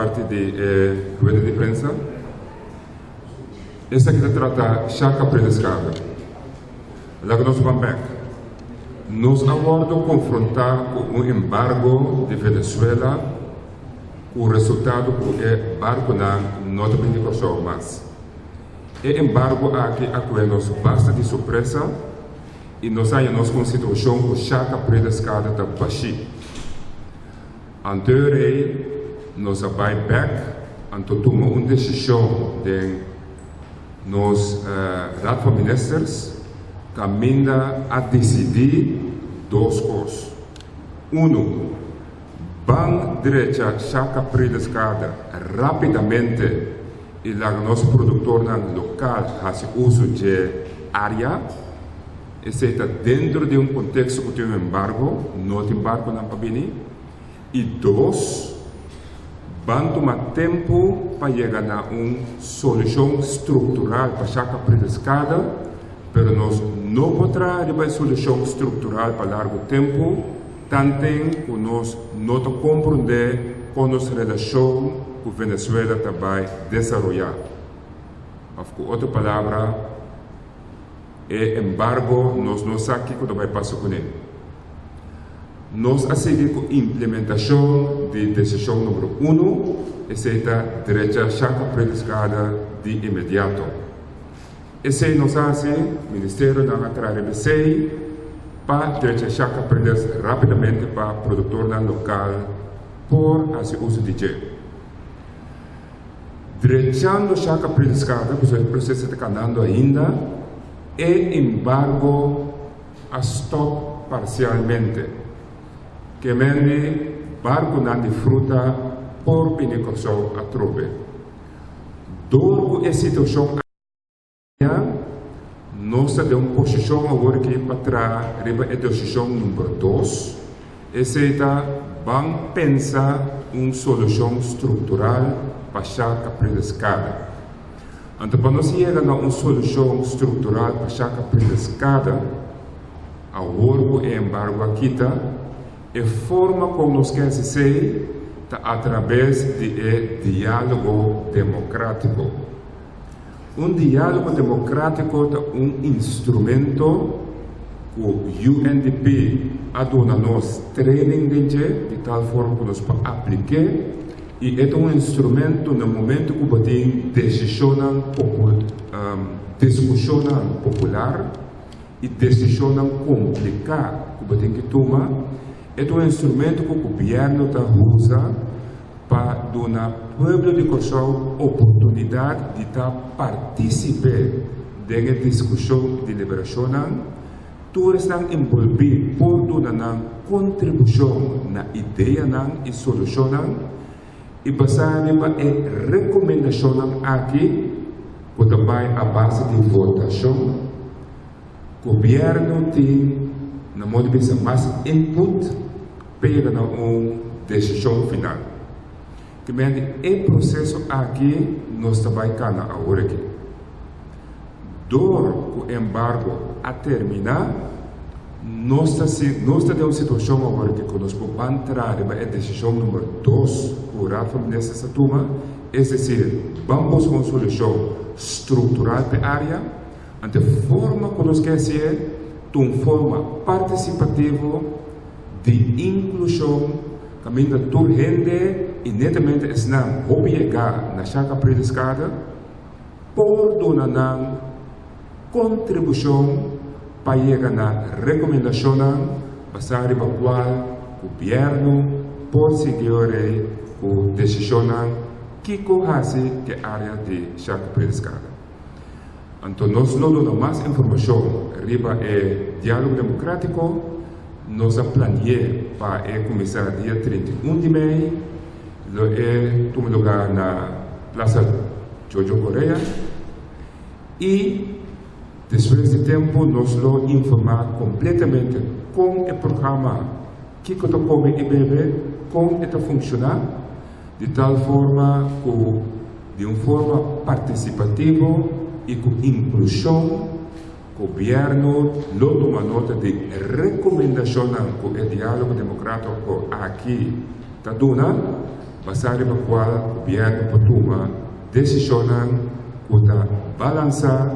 parti di e rueda di prensa. Esaki ta trata Shaka Predescada. Laga nos ban bek. Nos a wordo confronta cu un embargo di Venezuela cu resultado cu e barconan no ta bini Corsou mas. E embargo aki a cohe nos basta di sorpresa y nos a haya nos cu un situacion cu Shaka Predescada ta bashi. Anto rei nos a bai bek anto tuma un desishon den nos Raad van Ministers kaminda a disidí dos kos. Unu, ban drecha Shaka Prileskade rápidamente i laga nos produktornan lokal hasi uso dje área. Esei ta dentro di un konteksto ku tin un embargo, no tin barkonan pa bini. I dos, ban tuma tempu pa yega na un solushon struktural pa Shaka Prileskade, pero nos no por traha riba e solushon struktural pa largu tempu tanten ku nos no ta komprondé kon nos relashon ku Venezuela ta bai desaroyá. Òf ku otro palabra. E embargo nos no sa kiko ta bai pasa kuné. Nos a sigui ku implementashon di desishon numero unu, esei ta drecha Shaka Prediskada di inmediato. Esei nos a hasi, ministerionan a traha riba esei pa drecha Shaka Predisk rápidamente pa produktornan lokal por hasi uso di dje. Drechando Shaka Prinskada, pasobra e proseso ta kanando ainda, e embargo a stòp parsialmente. Ke men di barkunan di fruta por bini Kòrsou atrobe. Dor ku e situashon. Ya nos ta den un posishon awor aki pa traha riba e desishon number dos, esei ta ban pensa un solushon struktural pa Shaka Prileskade. Anto pa nos yega na un solushon struktural pa Shaka Prileskade, awor ku e embargo a kita, e forma kon nos ke hasi esei ta atrabes di e diálogo demokrátiko. Un diálogo demokrátiko ta un instrumento ku UNDP a duna nos training den dje di tal forma ku nos por aplik'é i e ta un instrumento na momento ku bo tin desishonnan diskushonnan popular i desishonnan kompliká ku bo tin ki tuma, e ta un instrumento ku gobièrnu ta usa. Pa duna pueblo di Kòrsou oportunidat di ta partísipe den e diskushon i deliberashonnan, tur esnan enbolbí por duna nan kontribushon na ideanan i solushonnan i basá riba e rekomendashonnan aki ku ta bai a base di votashon, gobièrnu tin na modo di bisa mas input. Pa yega na un desishon final. Te mende e proseso aki nos ta bai kana awor aki. Dor ku embargo a terminá, nos ta nos ta den un situashon awor aki ku nos por ban traha riba e desishon number dos ku Raad van Ministers a tuma, es desir, ban buska un solushon struktural pa e área. Anto e forma ku nos ke hasié ta un forma partisipativo. Di inklushon kaminda tur hende i netamente esnan hopi yegá na Shaka Prediskade por duna nan kontribushon pa yega na rekomendashonnan basá riba kual gobièrnu por sigui orei ku desishonnan kiko hasi ku e área di Shaka Prediskade. Anto nos lo duna mas informashon riba e Diálogo Demokrátiko. Nos a plani'é pa e kuminsá dia 31 di mei. Lo e tuma lugá na Plaza Jojo Correa. I despues di tempu nos lo informá kompletamente kon e programa Kiko ta Kome i Bebe, kon e ta funshoná. Di tal forma ku di un forma partisipativo i ku inklushon, gobièrnu lo tuma nota di rekomendashonnan ku e diálogo demokratiko aki ta duna. basá riba kual gobièrnu por tuma desishonnan ku ta balansá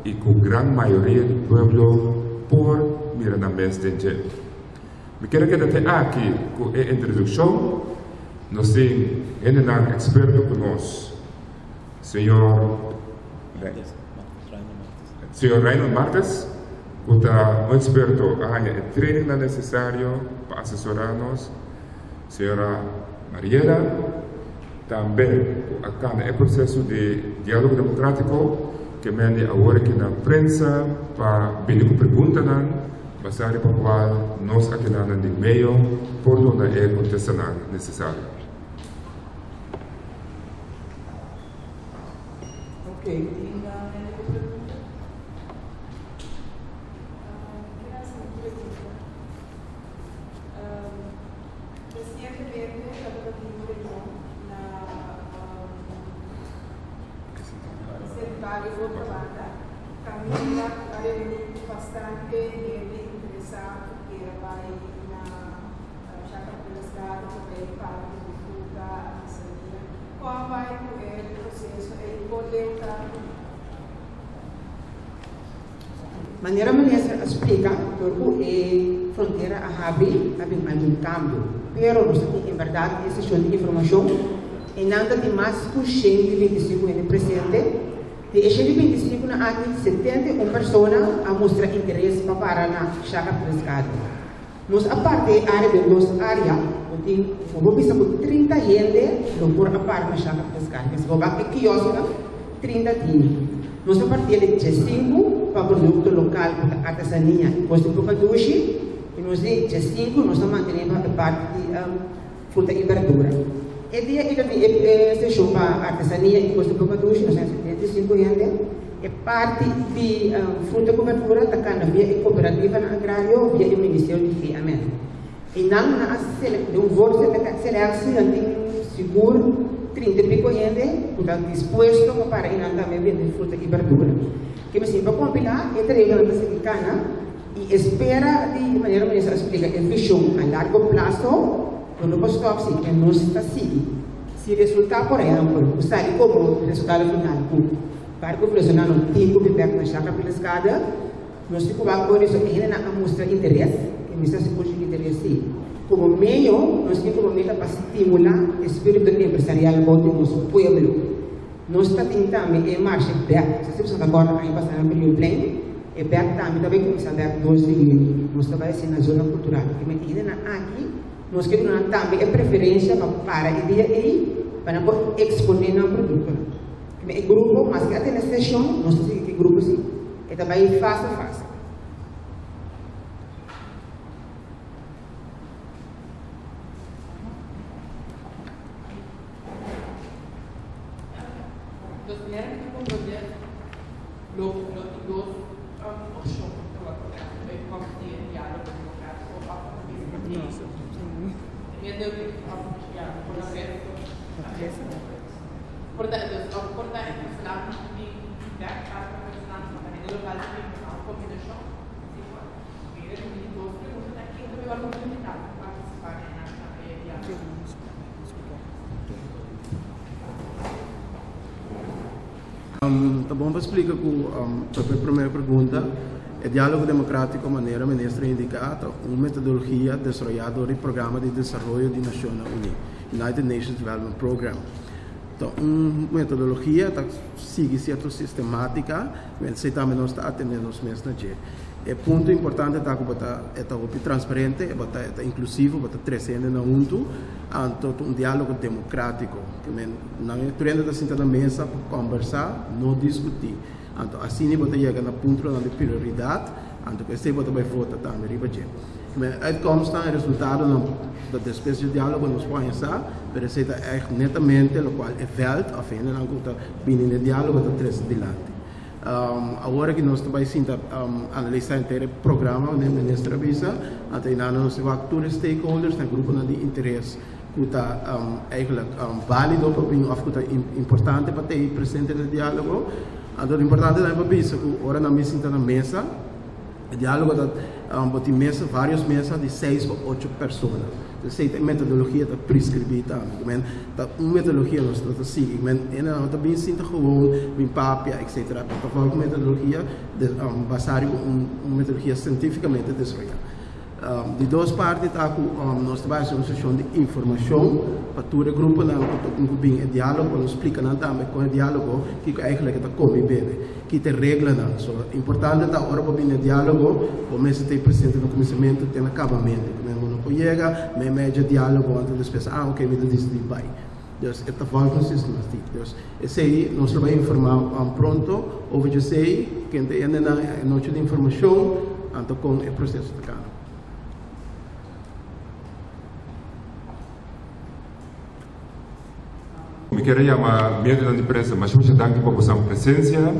i ku gran mayoria di pueblo por mira nan mes den dje. Mi kere keda te aki ku e introdukshon. Nos tin hendenan eksperto ku nos, señor Señor Reinhold Martes, ku ta un eksperto a haña e trainingnan nesesario pa asesorá nos. Señora Mariela, tambe ku a kana e proseso di diálogo demokrátiko, ke mende awor aki na prensa pa bini ku preguntanan basá riba kual nos akinan di meio por duna e kontestanan nesesario. Ok, tin hende ku pregunta? Quiero hacer un pregunta. Recientemente tabata tin un reunion na Central di Otrabanda. Caminda cu a reuni cu bastante hende interesa cu kier a bay na Chaka Pilasgado pa bay parti di fruta, artesania. Con a bay cu e proceso ey? Con leu ta cu? Manera minister a splika, dor ku e frontera a habri, a bin algun kambio. Pero nos ta tin en bèrdat e seshon di informashon i nan ta tin mas ku 125 hende presente. Di e 125 nan aki, 71 persona a mustra interes pa para na Shaka Prescado. Nos a parti e área den dos área, bo tin bo por bisa ku 30 hende lo por a para na Shaka Prescado. Mester bo bak e kiosknan, 30 tin. Nos a partié den 15 pa produkto lokal ku ta artesania i kos di boka dushi, i nos di 15 nos ta mantené pa e parti di fruta i berdura. E dia ei ta tin e seshon pa artesania i kos di boka dushi, nos a hasi 35 hende. E parti di fruta ku berdura ta kanda via e kooperativanan agrario via e ministerio di GMN. I nan nan a sele den un voorzitter seleksi nan tin sigur 30 i piko hende ku ta dispuesto pa para i nan tambe bende fruta i berdura. Ke mester pa kompilá e trayektonan ta sigui kana i espera di manera minister a splika e vishon a largo plaso lo no por stòp si ke nos ta sigui. Si resultá por ehèmpel ku sali komo resultado final ku Barco venezolano tin ku bin bèk na Shaka Piliscada. Nos tin ku wak ora esaki hendenan a mustra interes, e mester hasi muchu interes sí. Komo medio, nos tin komo meta pa stimulá e spiritu empresarial bou di nos pueblo. Nos ta tin tambe e marshe bèk, si boso ta kòrda aña pasá na Brionplein, e bèk tambe ta bai kuminsá bèk 2 di yüni. Nos ta bai hasi na zona kultural. E hendenan aki nos ke duna nan tambe e preferensia pa para e dia ei pa nan por eksponé nan produktonan. E grupo, maske a tene seshon, nos ta sigui ku e grupo si. E ta bai fase fase. Dos manera mi ta comprende lo lo tin dos opcion pa wak uitkomst di e dialogo democratico of Por ta dus of por ta e personal ku tin feedback pa personal ku ta hende lokal ta bin un kombinashon si por. Mira mi di dos pregunta ta ken ta mihor ku invitá pa partisipá den e diálogo. Ta bon pa splika ku pa e promé pregunta e diálogo demokrátiko manera minister a indiká ta un metodologia desaroyá dor di Programa di Desaroyo di Nashonnan Uní. United Nations Development Program ta un metodologia ta sigui cierto sistematica cu esey tambe nos ta atende nos mes na dje. E punto importante ta cu bo ta e ta hopi transparente, bo ta e ta inclusivo, bo ta trece hendenan hunto, anto ta un dialogo democratico. Ke men nan tur hende ta sinta na mesa pa combersa, no discuti. Anto asina bo ta yega na puntonan di prioridad, anto cu esey bo ta bay vota tambe riba dje. Men uitkomstnan en resultadonan ta despues dje dialogo nos por haña sa, pero esei ta ègt netamente lokual e vèlt òf hendenan ku ta bini den e dialogo ta trese dilanti. Awor aki nos ta bai sinta analisá henter e programa manera minister a bisa, anto einan nos ta wak tur e stakeholders na gruponan di interes ku ta eigenlijk válido pa bin òf ku ta importante pa ta ei presente den e dialogo. Anto importante tambe pa bisa ku ora nan bin sinta na mesa. E diálogo ta bo tin mesa, vários mesa di seis pa ocho persona. Esei ta e metodologia ta preskribí tambe. Ku men ta un metodologia nos ta sigui. Ku men e nan no ta bin sinta gewoon bin papia etcetera. Pero ta volg un metodologia basá riba un metodologia sientífikamente desaroyá. Di dos parti ta ku nos ta bai hasi un seshon di informashon pa tur e gruponan ku ta ku bin e diálogo pa nos splika nan tambe kon e diálogo kiko eigentlik e ta kome i bebe, ki ta e reglanan. So, importante ta ora bo bin na e diálogo bo mester ta ei presente na kuminsamentu te na kabamentu. Ku men bo no por yega meimei dje diálogo anto despues ah oke mi ta disidí bai. Dus e ta volg un sistematiek. Dus esei nos lo bai informá pronto over djesei ken ta yende na e nochi di informashon anto kon e proseso ta kana. Mi kier a yama medionan di prensa masha masha danki pa bosan presencia.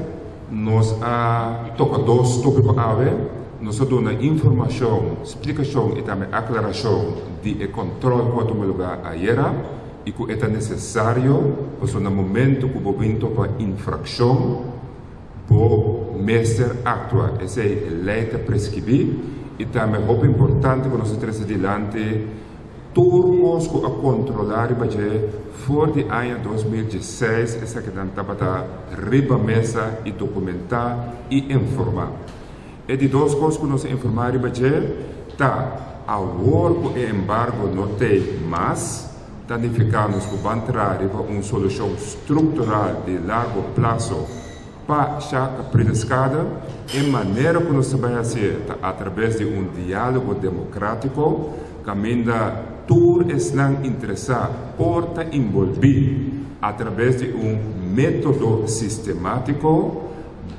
Nos a toca dos topico awe. Nos a duna informacion, splicacion y tambe aclaracion di e control cu a tuma lugar ayera y cu e ta necesario pasobra na momento cu bo bin topa infraccion bo mester actua. Esey e ley ta prescribi y tambe hopi importante cu nos a trece dilanti Tur kos ku a kontrolá riba dje for di aña 2016 esakinan tabata riba mesa i dokumentá i informá. E di dos kos ku nos a informá riba dje ta awor ku e embargo no t'ei mas, ta nifiká nos ku ban traha riba un solushon struktural di largo plaso Pa Shaka Prineskade, e manera ku nos ta bai hasié ta atrabes di un diálogo demokrátiko kaminda tur esnan interesá por ta inbolbí atrabes di un método sistemátiko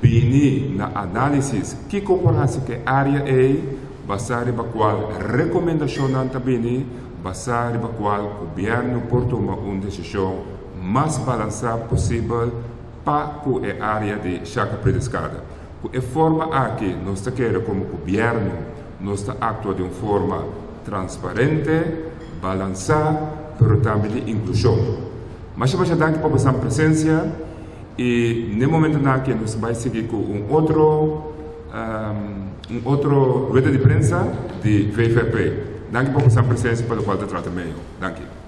bini na análisis kiko por hasi ku e área ei basá riba kual rekomendashonnan ta bini basá riba kual gobièrnu por tuma un desishon mas balansá posibel pa ku e área di Shaka Predeskada. Ku e forma aki nos ta kere komo gobièrnu nos ta aktua di un forma transparente, balansá pero tambe di inklushon. Masha masha danki pa bosan presensia i n'e momentunan aki nos ta bai sigui ku un otro un otro rueda di prensa di VVP. Danki pa bosan presensia pa lokual ta trata meyo. Danki.